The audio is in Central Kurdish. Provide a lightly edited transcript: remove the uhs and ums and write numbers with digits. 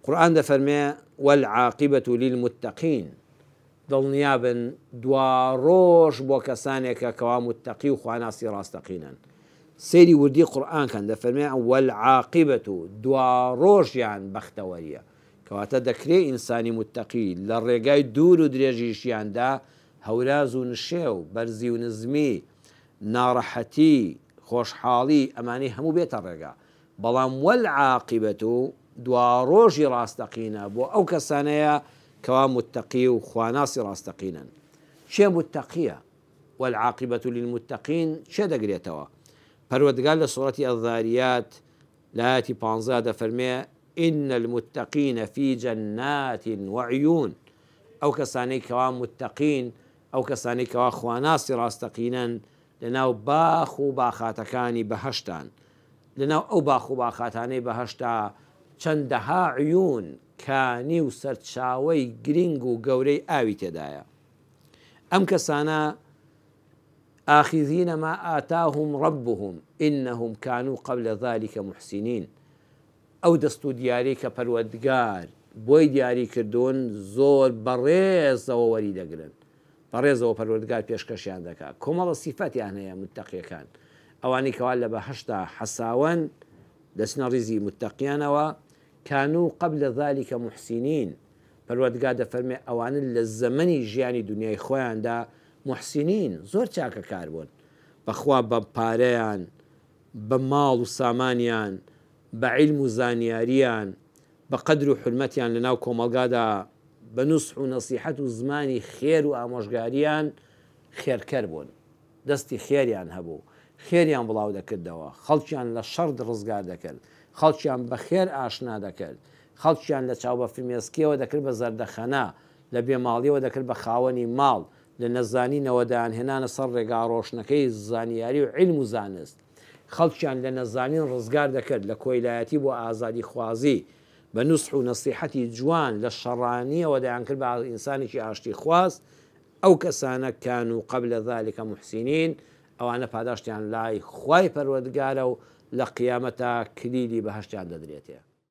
قورئان دەفەرمێ، والعاقبە للمتقین، دڵنیابن دواڕۆژ بۆ کەسانێکە کەوا متەقی و خواناسی ڕاستەقینەن. سەیری وردی قورئان کەن دەفەرمێ، والعاقبە، دواڕۆژیان بەختەوەریە. کەواتە دەکرێ ئینسانی متەقی لە ڕێگای دوور و درێژی ژیاندا هەوراز و نشێو، بەرزی و نزمی، ناڕەحەتی، خۆشحاڵی ئەمانەی هەموو بێتە ڕێگا. بەڵام والعاقبە دواڕۆژی ڕاستەقینە بۆ ئەو کەسانەیە کەوا متەقی و خواناسی ڕاستەقینەن. کێ متەقیە؟ والعاقبە للمتقین کێ دەگرێتەوە؟ پەروەردگار لە سوڕەتی الذاریات لە ئایەتی پانزە دەفەرمێ ان المتقین فی جنات وعیون ئەو کەسانەی کەوا متەقین ئەو کەسانەی کەوا خواناسی ڕاستەقینەن لەناو باخ و باخاتەکانی بەهەشتان لەناو ئەو باخ و باخاتانەی بەهەشتا چەندەها عیون، کانی و سەرچاوەی گرینگ و گەورەی ئاوی تێدایە. ئەم کەسانە، آخذین ما آتاهم ربهم انهم کانوا قبل ذلک محسنین، ئەو دەست و دیارەی کە پەروەردگار بۆی دیاری کردوون زۆر بەڕێزەوە وەری دەگرن. بەڕێزەوە پەروەردگار پێشکەشیان دەکا کۆمەڵە سیفەتیان هەیە متەقیەکان ئەوانەی کەوا لە بەهەشتا حەساوەن دەچنە ڕیزی متەقیانەوە کانو قبل ذلک محسنین پەروەردگار دەفەرمێ ئەوانە لە زەمەنی ژیانی دنیای خۆیاندا محسنین زۆر چاکەکار بوون بەخوا بە پارەیان بە ماڵ و سامانیان بە عیلم و زانیاریان بە قەدر و حورمەتیان لە ناو کۆمەڵگادا بە نوسح و نەسیحەت و زمانی خێر و ئامۆژگاریان خێرکەر بوون. دەستی خێریان هەبوو. خێریان بڵاو دەکردەوە. خەڵکیان لە شەڕ ڕزگار دەکرد. خەڵکیان بە خێر ئاشنا دەکرد. خەڵکیان لە چاوبەفرمێسکیەوە دەکرد بە زەردەخەنە. لە بێماڵیەوە دەکرد بە خاوەنی ماڵ. لە نەزانینەوە دەیانهێنانە سەر ڕێگا ڕۆشنەکەی زانیاری و عیلم و زانست. خەڵکیان لە نەزانین ڕزگار دەکرد، لە کۆیلایەتی بۆ ئازادیخوازی، بە نوسح و نەسیحەتی جوان لە شەڕانیەوە دەیانکرد بە ئینسانێکی ئاشتیخواز، ئەو کەسانە کانوا قبل ذلک محسنین، ئەوانە پاداشتیان لای خوای پەروەردگارە و لە قیامەتا کلیلی بەهەشتیان دەدرێتێ.